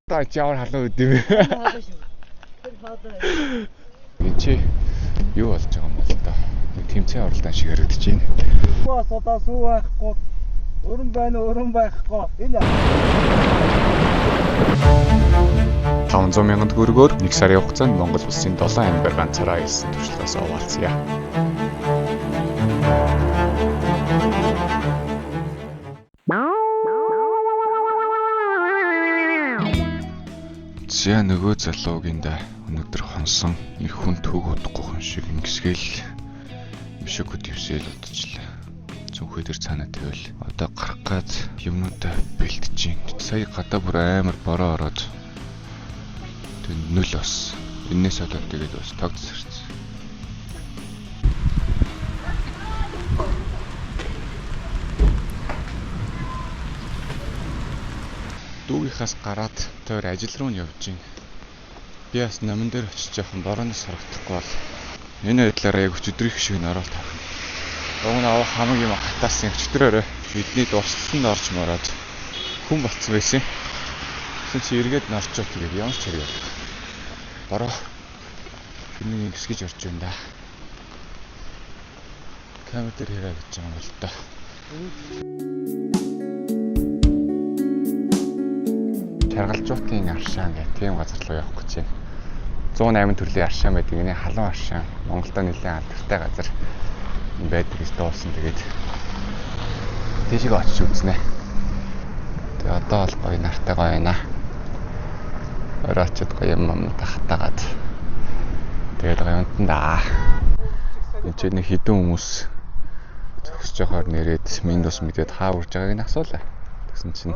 Та чи ямар халуун үд юм бэ? Энд чи юу болж байгаа юм бол та? Нэг тэмцээн уралдаан шиг харагдаж байна. Сүү асуудаа сүү байхгүй. Өрөн байна өрөн байхгүй. Энэ 500 мянган төгрөгөөр 1 сарын хугацаанд Монгол улсын 7 аймгаар ганцаараа аялсан туршлагаас хуваалцъя. За нөгөө залуугийн да өнөөдөр хонсон их хүн төг удахгүй хүн шиг ингэсгээл мшөг дэвсэл удажлаа. Зүнхээ дээр цаанаа тавил. Одоо гарах гад юмнуудаа бэлтэж байна. Сая гадаа бүр амар бороо ороод тэг нүл бас. Эннээс болоод тэгээд бас тог тесэрсэн. Дүүгийнхаас гараад тойр ажил руу нь явж байна. Би бас номон дээр очиж жоохон борооноос сорогдохгүй бол энэ байдлаараа яг өчигдрийнх шиг нь ороод тавих. Уг нь авах хамаг юм хатаасан өчигдрөөрөө бидний дуусталд орж мороод хүн болцсон байсан. Тэгсэн чи эргээд нь орчоо тэгээд ямар ч хэрэг алга. Бороо тэрнийг ингэсгэж орж байна да. Камер дээр хэрэг гэж байгаа юм бол та. Чаргалжуутын аршаан гэх тийм газар руу явах гэж байна. 108 төрлийн аршаан байдаг. Энэ халуун аршаан Монголдо нэлээд алдартай газар байдаг гэж дуусан. Тэгээд тийшээ очиж үзнэ. Тэгээ одоо бол гоё нартай гоё байна. Орой очиод гоё юм юм тахтагаад. Тэгээд гоё унтан да. Энд чинь нэг хідэн хүмүүс зогсож байхаар нэрээд минь бас мэдээд хаа урж байгааг нь асуулаа. Тэгсэн чинь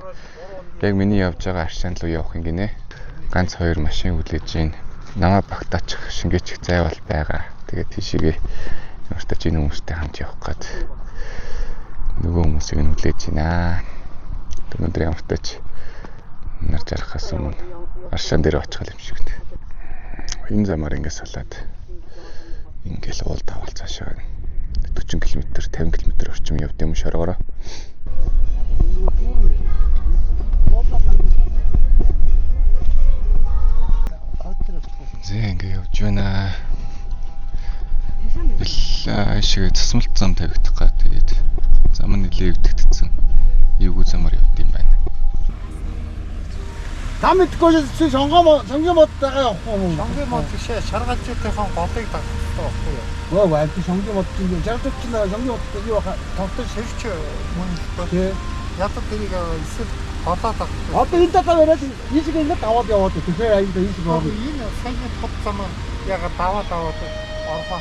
яг миний явж байгаа аршаан руу явах юм гинэ. Ганц хоёр машин хүлээж гин. Намаа багтаачих шингээчих зай бол байгаа. Тэгээд тийшээгээ ямар ч тач энэ хүмүүстэй хамт явах гээд нөгөө хүмүүсийг нь хүлээж гинэ. Өнөөдөр ямар тач нар жаргахаас өмнө аршаан дээр очих юм шиг байна. Энэ замаар ингэ салаад ингээл уул тавал цаашаа 40 км 50 км орчим явд юм шоргороо. Зэ ингэ явж байна. Ил шиг цасмалт зам тавигдах га тэгээд зам нь нэлээ өвдөгдсөн. Эвгүй замаар явд юм байна. Зам идэхгүй чи сонгоо сонгийн модтойгоо явах юм уу? Шонгийн мод бишээ шаргалжуудынхон голыг дагах хэрэгтэй байхгүй юу? Өө вай би сонгийн мод чинь жаргаж чинь сонгийн мод юу баха Тогтож ширч мөн л дөө. тий. Ядад тэрийг эсвэл голоо дагах. Одоо энэ талаа бариад ийшээ ингэ даваад яваад. Тэгэхээр аяа ийшээ яваад. Энэ саяны тод замаар яга даваад даваад орхоо.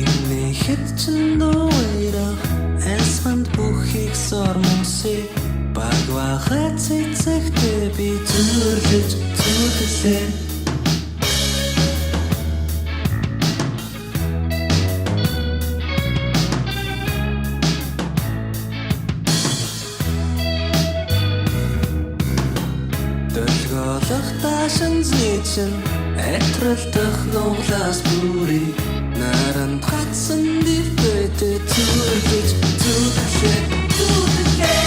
Имэхэд чинь дуугарах Айсганд бүхийг сормосыг Багвахад цэцэгтэй би зүрлэж зүудлээ. Долгиолох даашин зээчин Айтралдах нуглаас бүрий Наранд гацсан дивбэтэй зүрлэж зүудлээ зүудлээ.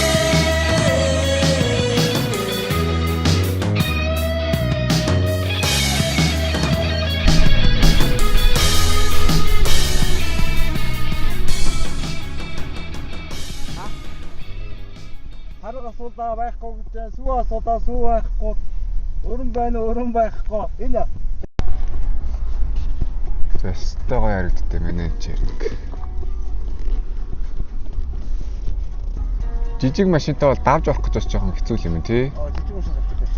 Хараг асуулаа байхгүй гэж сүү асуулаа сүү байхгүй. Өрөн байна өрөн байхгүй. Энэ Тэстэй гоё харагддаг миний черник. Жижиг машинтай бол давж орох гэж бас жоохон хэцүү юм тий. Жижиг машин авчих байх.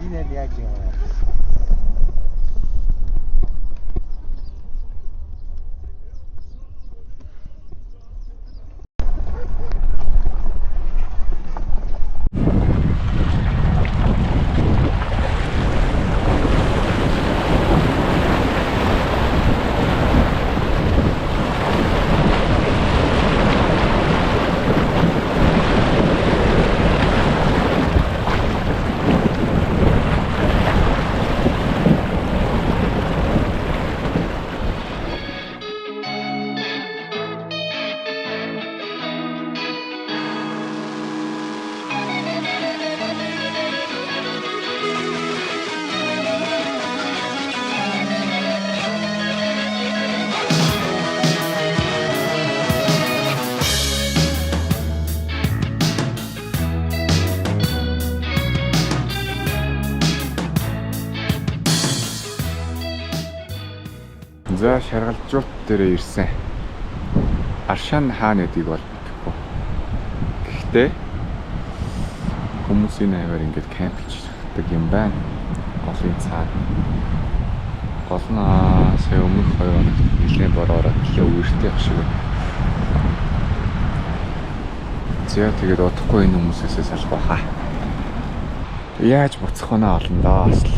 Энэ яг яаж яваа. Шаргалжуут дээрээ ирсэн. Аршаан хаана гэдгийг бол мэдэхгүй. Гэхдээ хүмүүс энэ хаваар ингээд camp лждэг юм байна. Голын цаана. Гол нь сая өмнөх 2 хоногт нэлээд бороо ороод нэлээд үертэй байх шиг байна. За, тэгээд удахгүй энэ хүмүүсээсээ салах байхаа. Яаж буцах вэ олон доо бас л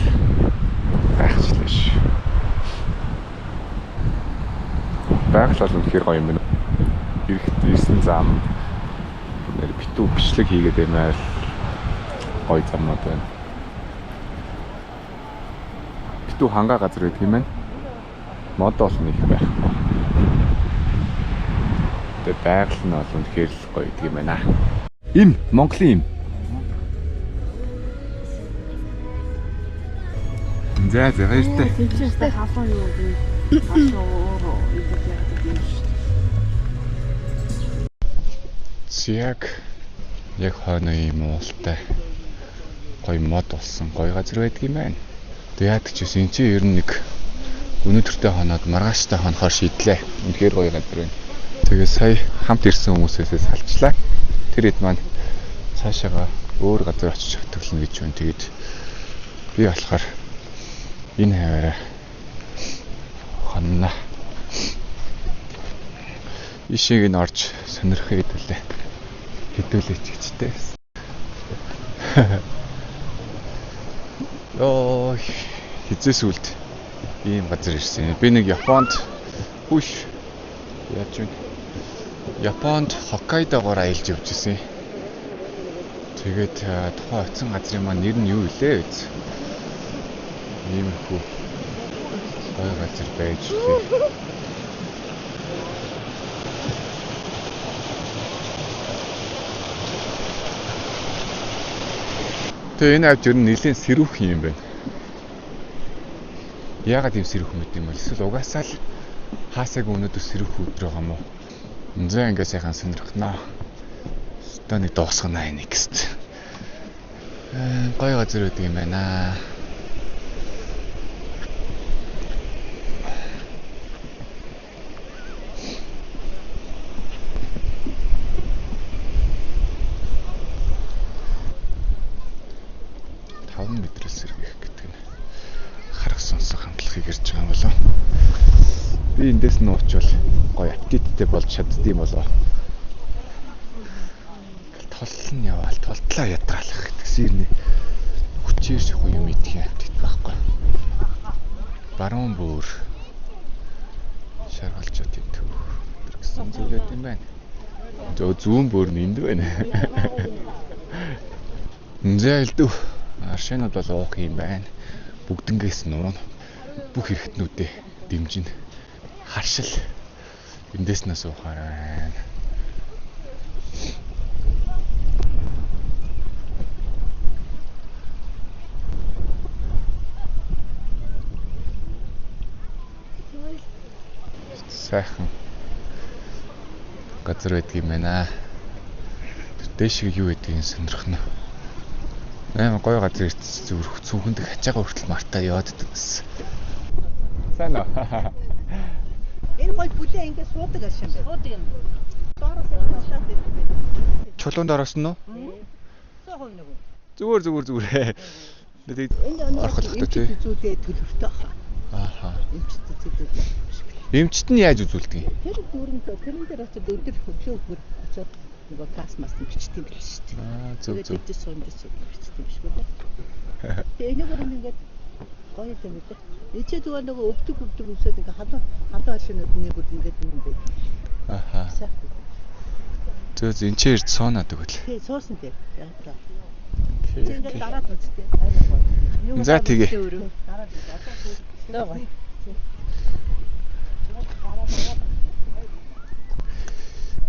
гайхчлаа ш. Байгаль бол үнэхээр гоё юм байна. Ирэхэд ирсэн зам нэр битүү бичлэг хийгээд баймаар гоё замнууд байна. Битүү хангаа газар байдаг юм байна. Мод бол нэг байхгүй. Тэгээ байгаль нь бол үнэхээр л гоё гэдэг юм байна. Им Монголын им. За, баяртай. Тэнцвэртэй халуун юу гэдэг. Халуун өөр юу гэдэг юм шүү дээ. Яг яг хойно ийм уултай гоё мод болсон гоё газар байдаг юм байна. Тэг яадаг ч гэсэн энэ чинь ер нь нэг өнөөдөртөө хоноод маргааштай хонохоор шийдлээ. Үнэхээр гоё газар байна. Тэгээ сая хамт ирсэн хүмүүсээсээ салчлаа. Тэр хэд маань цаашаага өөр газар очиж хөтөглөнө гэж байна. Тэгээд би болохоор энэ хаваараа хонно. Ишийг нь орж сонирхох хэдүүлээ. Хэдүүлээ ч гэжтэй. Йоо, хизээ сүлд ийм газар ирсэн. Би нэг Японд хүш яаж вэ? Японд Хоккайдогоор аялж явж исэн. Тэгээд тухайн очисон газрын маань нэр нь юу илээ вэ? Иймэрхүү гоё газар байж лээ. Тэгээ энэ авч ер нь нэлээд сэрүүх юм байна. Яагаад ийм сэрүүх мэт юм бол эсвэл угаасаа л хаасаагүй өнөөдөр сэрүүх өдөр байгаа юм уу? За, ингээ сайхан сонирхноо. Одоо нэг дуусгана next. Гоё газар байдаг юм байна. Таван мэдрэл сэргээх гэдэг нь харах сонсох хамтлагыг ирж байгаа юм болов. Би эндээс нь уучвал гоё аппетиттэй болж чаддсан болов. Тол нь яваал тултлаа ядгаалах гэдгсэн юм. Хүчээр шахуу юм идэх аппетит байхгүй. Баруун бөөр шаргалжуудын төв гэсэн зүйл байт юм байна. Зөө зүүн бөөр нь энд байна. За, элдв аршаанууд бол уух юм байна. Бүгднгээс нуун бүх эргэтнүүдээ дэмжин харшил эндээс нь суухаар байна. Сайхан газар байдаг юм байна. Тэр дээшиг юу гэдгийг сонирхно. Амар гоё газар ирсэн зүрх цүнхэндх хачаага хүртэл мартаа яваад гэсэн. Сайн уу? Энэ гой бүлээ ингэ суудаг ашиг юм байна. Суудаг юм. Доороос хашаад ирдэг байх. Чулуунд оросон уу? 100% нөгөө. Зүгээр зүгээр зүгээр. Тэгээд Энэ орох хэрэгтэй тий. Эмчит үзүүлээ төлөвтэй хаа. Ааха. Эмчит үзүүлээ. Эмчит нь яаж үзүүлдэг юм? Тэр дүүрэн тэрэн дээр очиод өдөр хөглөө хөр очиод нөгөө кас мас нь бичдэг юм биш шүү дээ. Аа, зөв зөв. Тэгээд суунд суунд бичдэг юм шиг үү. Тэгээ энэгээр нь ингээд гоё юм үү. Эчээ зүгээр нөгөө өвдөг өвдөг өвсөд ингээ халуун халуун ашигнууд нэг бүр ингээд юм бэ. Ааха. Зөв зөв, энэ ч ирд суунаад өгөл. Тий, суусан тий. Яг та. Чи ингээд дараад үзтээ. Амар гоё. За, тэгээ. Дараад үз. Одоо гоё.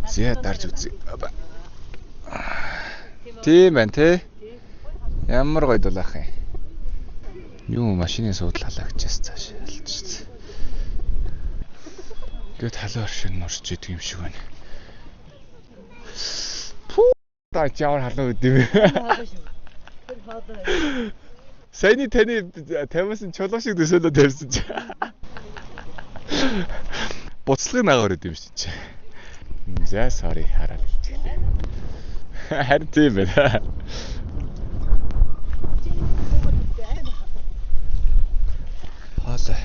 За, дарж үзье. Тийм байна те. Ямар гоё дулаах юм. Юу машины суудал халаагчаас цааш ялчих. Ингээд халуун оршин нурж идэг юм шиг байна. Пүү та ямар халуун үд юм бэ? Саяны таны тавиасан чулуу шиг төсөөлөө тавьсан чи. Буцлагын агаар өгд юм шиг чи. За sorry хараад илчихлээ. Харин тийм байна. Хоолой.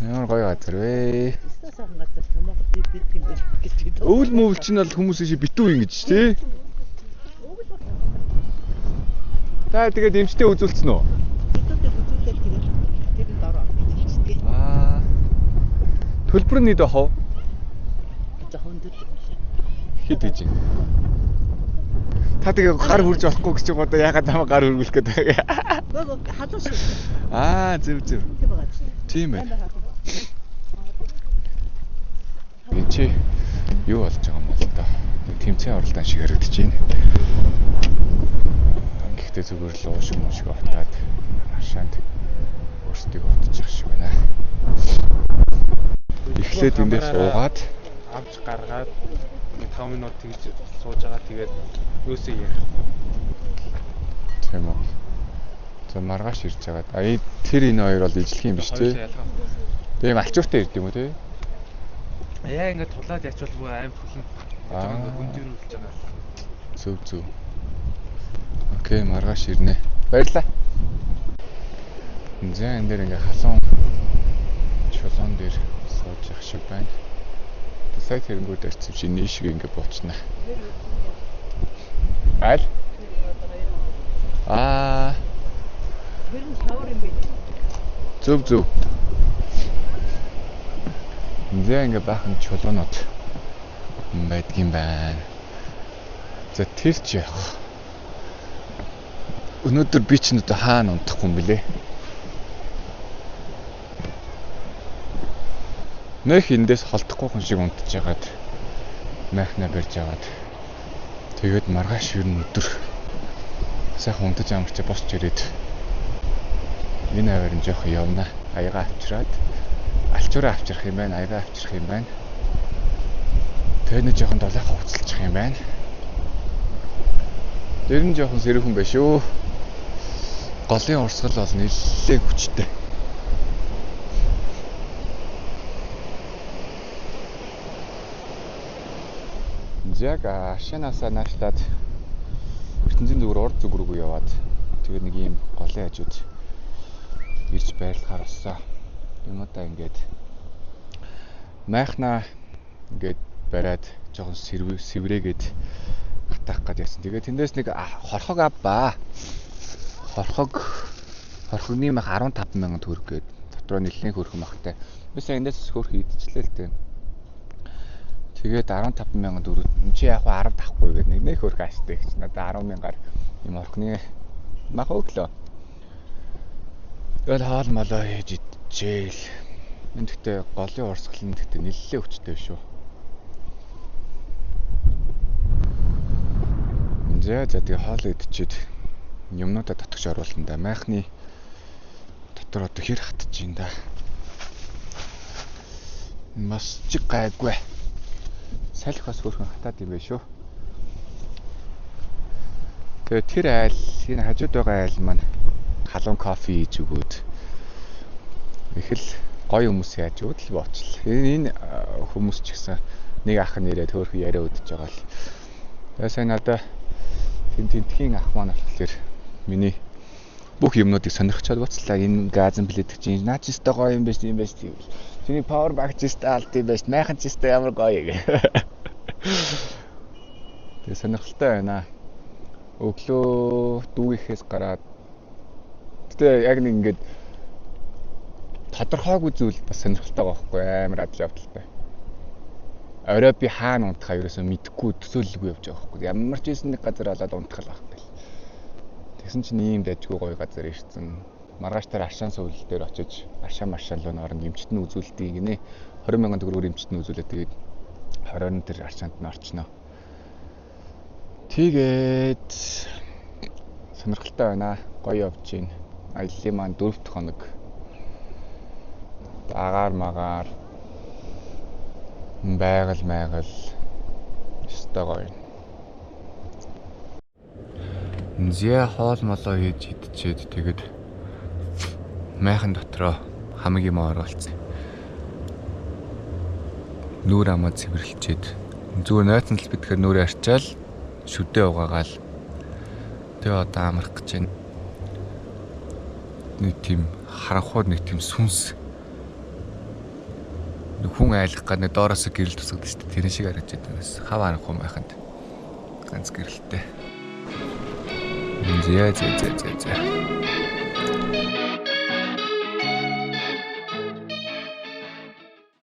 Ямар гоё газар вэ? Өстой сайхан газар Монгол бид юм байна гэж бид. Өвөл мөвөл чинь бол хүмүүс шиг битүү юм гэж тий. Та тэгээд эмчтэй үзүүлсэн үү? Бидүүдээ үзүүлээд тэгээд тэр нь дор орно гэж хэлчихдэг. Аа. Төлбөр нь хэд ах вэ? Жоохон өндөр юм шиг. Хэд гэж юм? Та тэгээ гар хүрж болохгүй гэж байгаа одоо яагаад намайг гар хүргүүлэх гээд байгаа. Гөө халуун шиг. Аа, зөв зөв. Тийм байгаа чи. Тийм байна. Амар халуун. Энд чи юу болж байгаа юм бол та? Нэг тэмцээн уралдаан шиг харагдаж байна. Гэхдээ зүгээр л уушиг муушиг отаад хашаанд өөрсдийгөө отчих шиг байна. Эхлээд эндээс уугаад авч гаргаад нэг 5 минут тэгж сууж байгаа, тэгээд юусээ ярих. Тийм үү. За, маргааш ирж байгаа. А тэр энэ хоёр бол ижлэх юм биш тий. Тийм алчууртай ирд юм уу тий? Яа, ингээд тулаад ячвал бүр аим түлэн. Аа. Ингээд хүндэрүүлж байгаа. Зөв зөв. Okay, маргааш ирнэ. Баярлалаа. За, энэ дээр ингээ халуун чулуун дээр сууж явах шиг байна. Сая тэрэнгүүд ирсэн чи нийшиг ингээ буучна. Аль? Аа, Тэр нь шавар юм байна. Зөв зөв. За, ингээ баахан чулуунууд байдгийн байна. За, тэр ч яах. Өнөөдөр би ч одоо хаана унтахгүй юм бэлээ? Нөх эндээс холдохгүй хүн шиг унтж байгаад майхнаа барьж аваад тэгээд маргааш ер нь өдөр сайхан унтаж амарч босч ирээд энэ аваар нь жоох явна. Аяга авчраад, алчуураа авчрах юм байна, аяга авчрах юм байна. Тэгээд нэг жоохон долоохоо хуцалчих юм байна. Тэр нь жоохон сэрүүхэн байх шүү. Голын урсгал бол нэлээд хүчтэй. Яг Ашанаасаа наашлаад ертөнцийн зүгээр урд зүг рүү яваад тэгээд нэг ийм голын хажууд ирж байрлахаар болсон. Юмудаа ингээд майхнаа ингээд бариад жоохон сэврээгээд хатаах гээд яасан. Тэгээд тэндээс нэг хорхог авбаа. Хорхогны мах 15 мянган төгрөг гээд дотроо нэлээд хөөрхөн махтай. Би сая эндээс хөөрхөн идчихлээ л дээ. Тэгээд 15 мянган төгрөг чи яг 10 тавхгүй гээд нэг нэг хөөрхөн ааштай гэж надад 10 мянгаар юм хорхны мах өглөө. Тэгэл хоол молоо хийж идчихээл. Энэ гэхдээ голын урсгал нь гэхдээ нэлээд хүчтэй шүү. За за, тэгээ хоол идчихэд юмнуудаа татгч оруулна да. Майхны дотор одоо хэр хатж юм да. Бас ч гайгүй. Салхи бас хөөрхөн хатаад юм байна шүү. Тэгээ тэр айл, энэ хажууд байгаа айл маань халуун кофе хийж өгөөд их л гоё хүмүүс яаж өгöd л боочлаа. Энэ хүмүүс ч гэсэн нэг ах нь ирээд хөөрхөн яриа өдөж байгаа л. Тэгээ сайн надаа тэнтхийн ах маань болохоор миний бүх юмнуудыг сонирхчоод буцлаа. Энэ газан плетэг чинь наа чи өстой гоё юм биш юм биш тийм. Чиний power bank ч өстой алт юм биш. Майхан ч өстой ямар гоё гэ. Тэгээ сонирхолтой байна. Өглөө дүүгийнхээс гараад гэтээ яг нэг ингээд тодорхойгүй зүйл бас сонирхолтой байгаа байхгүй, амар адал явдалтай. Орой би хаана унтахаа ерөөсөө мэдэхгүй, төсөөлөлгүй явж байгаа байхгүй. Ямар ч байсан нэг газар олоод унтах л байхгүй. Тэгсэн чинь ийм дайжгүй гоё газар ирсэн. Маргааш тэр аршаан сувлал дээр очиж аршаан маршаан руу орно, эмчт нь үзүүлдэг гинэ. 20 мянган төгрөгөөр эмчт нь үзүүлээд тэгээд 20-оор нь тэр аршаанд нь орчноо. Тэгээд сонирхолтой байна. Гоё явж байна. Аяллаа маань 4 дахь хоног. Агаар магаар байгаль майгал өстой гоё. Зя, хоол молоо хийж идчихэд тэгээд майхан дотроо Хамаг юм оруулсан. Нүүр амаа цэвэрлчээд зүгээр нойтон л битгэр нүүрээ арчаал шүдээ угаагаал тэгээ одоо амрах гэж байна. Нэг тийм харанхуй, нэг тийм сүнс, нэг хүн айлах гад нэг доороос гэрэл тусгадаг шүү дээ. Тэрэн шиг харагдаж байна. Бас хав харанхуй майханд ганц гэрэлтэй. Зэ зэ зэ зэ зэ.